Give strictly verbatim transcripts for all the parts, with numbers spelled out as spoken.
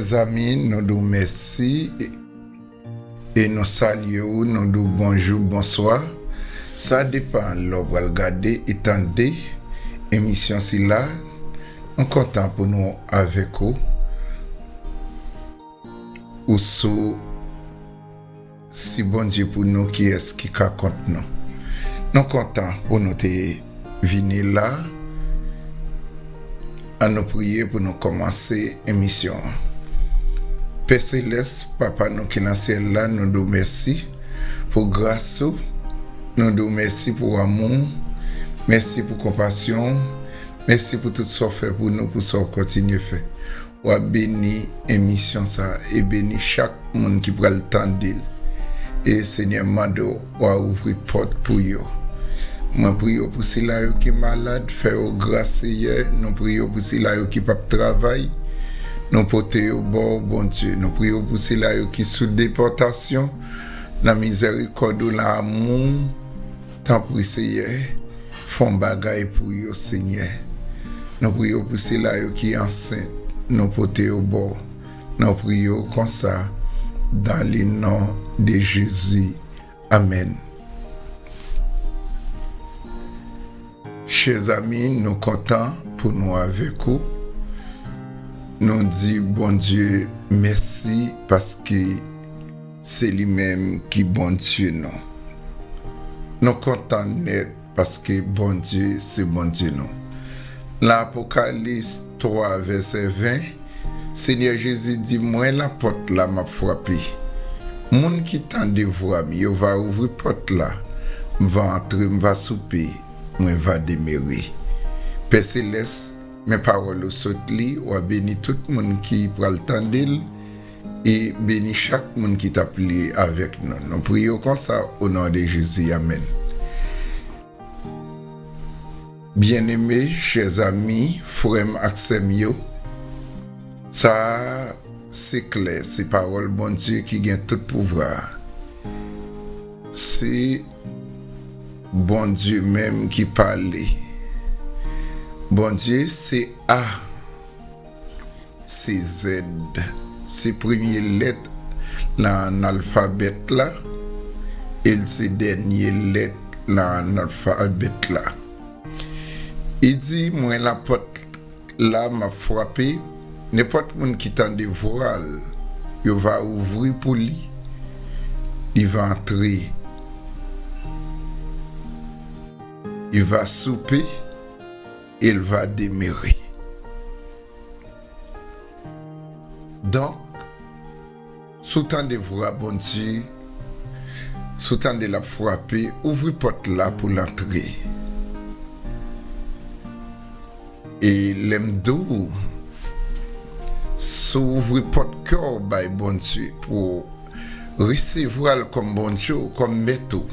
Zami, nou di w mèsi e, e nou salye w, nou di w bonjou, bonswa. Sa depann lè w pral gade e tande emisyon sila. Nou kontan pou nou avèk ou. Ou sou Si Bondye pou nou, kiyès ki ka kont nou? Nou kontan pou nou te vini la. An nou priye pou nou kòmanse emisyon an. Pè Selès, Papa nou ki nan syèl la, nou di w mèsi pou gras ou. Nou di w mèsi pou amou w. Mèsi pou konpasyon w. Mèsi pou tout sa w fè pou nou, pou sa w kontinye fè. W ap beni emisyon sa a e beni chak moun ki pral tande l. E Senyè, m mande w, w a ouvri pòt pou yo. Mwen priye w pou sila yo ki malad, fè yo gras, Seyè. Nou priye w pou sila yo ki p ap travay, nou pote yo ba w, Bondye. Nou priye w pou sila yo ki sou depòtasyon, nan mizèrikòd ou, nan amou w. Tanpri, Seyè, fè yon bagay pou yo, Senyè. Nou priye w pou sila yo ki ansent, nou pote yo ba w. Nou priye w konsa, dans le nom de Jésus. Amèn. Chè zami, nou kontan pou nou avèk ou. Nou di Bondye mèsi paske se li menm ki Bondye nou. Nou kontan nèt paske Bondye se Bondye nou. Nan Apokalis twa, vèsè ven, Senyè Jezi di, "Mwen lapòt la, m ap frape. Moun ki tande vwa m, yo va ouvri pòt la. M va antre, m va soupe, mwen va demere." Pè Selès, men pawòl ou sot li, w a beni tout moun ki pral tande l, e beni chak moun ki t ap li avèk nou. Nou priye w konsa, o non de Jezi, amèn. Byeneme, chè zami, frè m ak sè m yo, sa a se klè, se pawòl Bondye ki gen tout pouvwa a. Se Bondye menm ki pale. Bondye se A. Se zèd. Se premye lèt nan alfabèt la, e l se dènye lèt nan alfabèt la. Li di, "Mwen lapòt la, m ap frape. Nenpòt moun ki tande vwa l, yo va ouvri pou li. Li va antre, li va soupe, e l va demere." Donk, si w tande vwa Bondye, si w tande l ap frape, ouvri pòt la pou l antre. E lè m di w, si w ouvri pòt kè w bay Bondye pou w resevwa l kòm Bondye w, kòm mèt ou,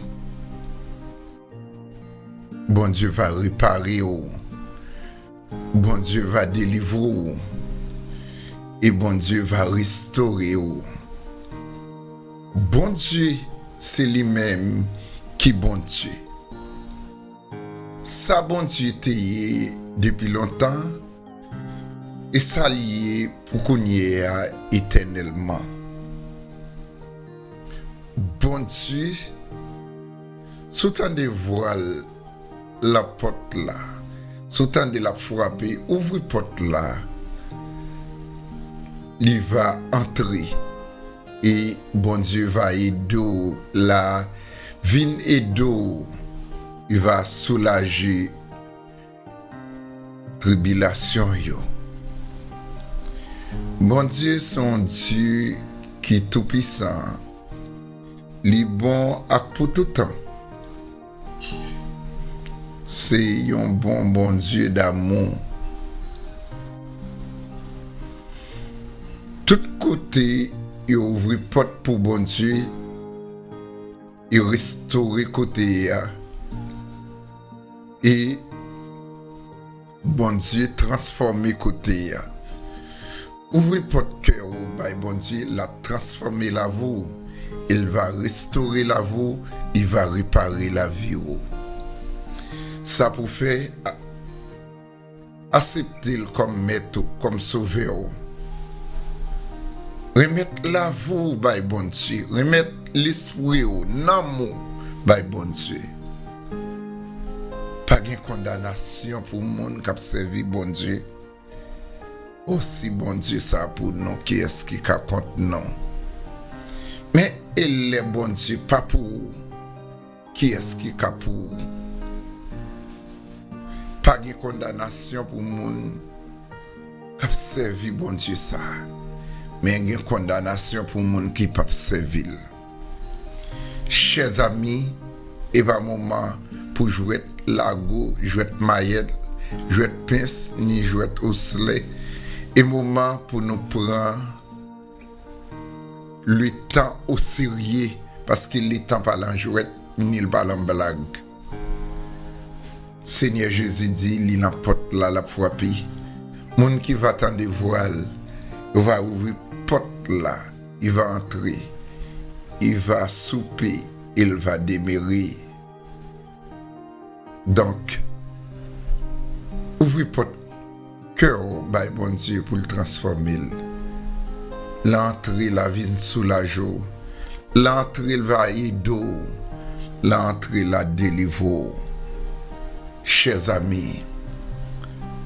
Bondye va repare w. Bondye va delivre w e Bondye va restore w. Bondye se li menm ki Bondye. Sa Bondye te ye depi lontan, e sa l ye pou kounye a etènèlman. Bondye, si w tande vwa l, lapòt la, si w tande l ap frape, ouvri pòt la, li va antre. E Bondye va ede w la, vin ede w, li va soulaje tribilasyon yo. Bondye se yon Dye ki toupisan. Li bon ak pou toutan. Se yon bon Bondye damou. Tout kote yo ouvri pòt pou Bondye, yo restore kote a. E Bondye transfòme kote a. Ouvri pòt kè ou bay Bondye, l ap transfòme lavi w. E l va restore lavi w, li va repare lavi w. Sa pou fè, a-, aksepte l kòm mèt ou, kòm sovè w. Remèt lavi w bay Bondye. Remèt lespri w, nanm ou bay Bondye. Pa gen kondanasyon pou moun k ap sèvi Bondye. O, si Bondye sa pou nou, kiyès ki ka kont nou? Men, e lè Bondye pa pou ou, kiyès ki ka pou ou? Pa gen kondanasyon pou moun k ap sèvi Bondye sa a, men gen kondanasyon pou moun ki p ap sèvi l. Chèzami, e pa moman pou jwèt lago, jwèt mayèt, jwèt pens, ni jwèt oslè. E moman pou nou pran letan oserye, paske letan pa lan jwèt, ni l pa lan blag. Senyè Jezi di, li nan pòt la, l ap frape. Moun ki va tande vwa l, yo va ouvri pòt la, li va antre, li va soupe, e l va demere. Donk, ouvri pòt kè w bay Bondye pou l transfòme l. L antre, l a vin soulaje w. L antre, l va ede w. L antre, l a delivre w. Chèzami,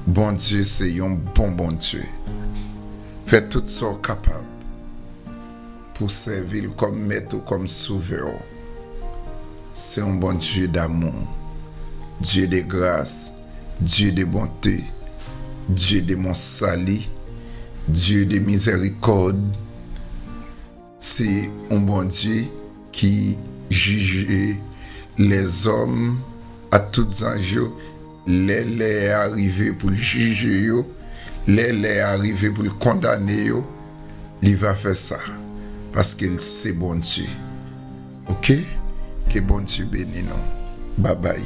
Bondye se yon bon Bondye. Fè tout sa w kapab pou sèvi l kòm mèt ou, kòm sovè w. Se yon Bondye damou, Dye de gras, Dye de bonte, Dye de mon sali, Dye de mizèrikòd. Se yon Bondye ki jije lèzòm ak tout zanj yo. Lè lè a rive pou l jije yo, lè lè a rive pou l kondane yo, li va fè sa, paske l se Bondye. Oke? Ke Bondye beni nou. Babay.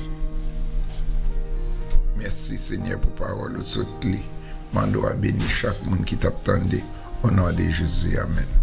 Mèsi, Senyè, pou pawòl ou sot li. Mande w a beni chak moun ki t ap tande. O non de Jezi, amèn.